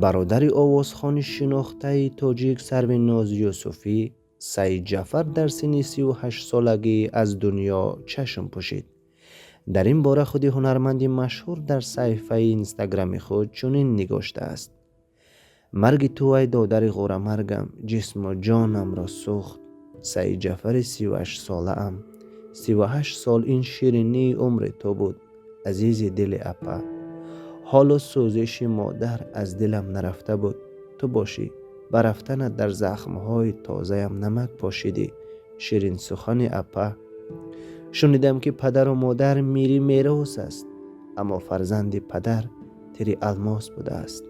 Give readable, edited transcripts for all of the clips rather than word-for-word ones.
Бародари овозхони шинохтаи тоҷик Сарвиноз Юсуфӣ, Саидҷафар дар синни 38-солагӣ аз дунё чашм пӯшид. Дар ин бора худи ҳунарманди машҳур дар саҳифаи инстаграми худ чунин нигоштааст: «Марги ту, ай додари ғӯрамаргам, ҷисму ҷонамро сӯхт. Саидҷафари 38-солаам. 38 сол ин ширинии умри ту буд, азизи дили апа. Ҳоло сӯзиши модар аз дилам нарафта буд, ту бошӣ, ба рафтанат дар захмҳои тозаям намак пошидӣ. Ширинсухани апа, шунидам, ки падару модар мири мерос аст, аммо фарзанди падар тири алмос будааст.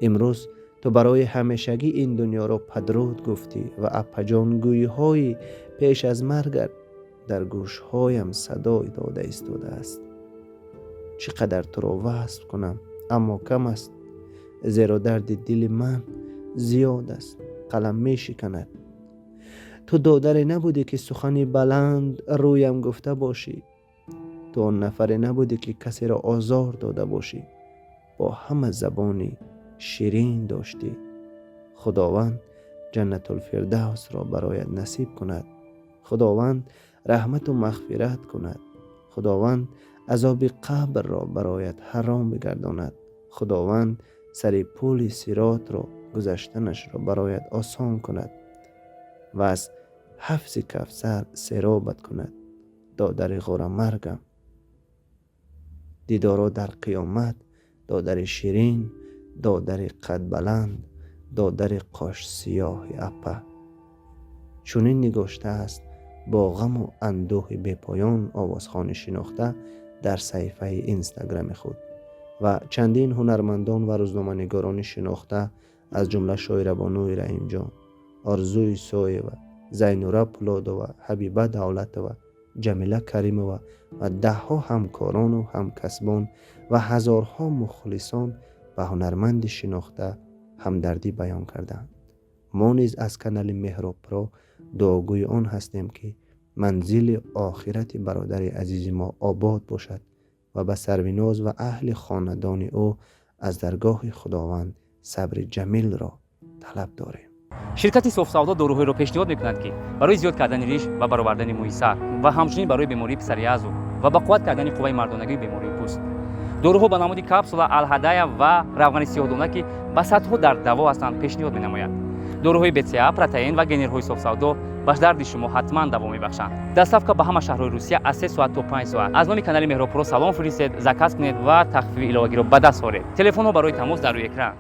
Имрӯз ту барои ҳамешагӣ ин дунёро падруд гуфтӣ ва апаҷонгӯиҳои пеш аз маргат дар гӯшҳоям садо дода истодааст. Чӣ қадар туро васф кунам, аммо кам аст, зеро дарди дили ман зиёд аст, қалам мешиканад. Ту додаре набудӣ, ки сухани баланд рӯям гуфта бошӣ. Ту он нафаре набудӣ, ки касеро озор дода бошӣ. Бо ҳама забони ширин доштӣ. Худованд Ҷаннатулфирдавсро бароят насиб кунад. Худованд раҳмату мағфират кунад. Худованд азоби қабрро бароят ҳаром бигардонад. Худованд сари пули сиротро гузаштанашро бароят осон кунад ва аз ҳавзи Кавсар серобат кунад. Додари ғӯрамаргам, дидоро дар қиёмат, додари ширин, додари қадбаланд, додари қошсиёҳи апа», чунин нигоштааст бо ғаму андӯҳи бепоён овозхони шинохта дар саҳифаи инстаграми худ. Ва чандин ҳунармандон ва рӯзноманигорони шинохта, аз ҷумла Шоирабонуи Раҳимҷон, Орзу Исоева, Зайнура Пулодова, Ҳабиба Давлатова, Ҷамила Каримова ва даҳҳо ҳамкорону ҳамкасбон ва ҳазорҳо мухлисон ба ҳунарманди шинохта ҳамдардӣ баён карданд. Мо низ аз канали Меҳробпро дуогӯи он ҳастем, ки манзили охирати бародари азизи мо обод бошад ва ба Сарвиноз ва аҳли хонадони ӯ аз даргоҳи Худованд сабри ҷамилро талаб дорем. Ширкати Софсавдо доруҳоеро пешниҳод мекунад, ки барои зиёд кардани риш ва баровардани мӯи сар ва ҳамчунин барои бемории псориазу ва ба қувват кардани қувваи мардонагии бемории пӯст. Доруҳо ба намуди капсула, алҳадая ва равғани сиёҳдона, ки ба садҳо дард даво ҳастанд, пешниҳод менамояд. Доруҳои БЦА, протеин ва генерҳои Софсавдо ба дарди шумо ҳатман даво мебахшанд. Доставка ба ҳама шаҳрҳои Русия аз 3 соат то 5 соат. Аз номи канали Меҳробпуро салом фиристед, заказ кунед ва тахфифи иловагиро ба даст оред. Телефонҳо барои тамос дар рӯи экран.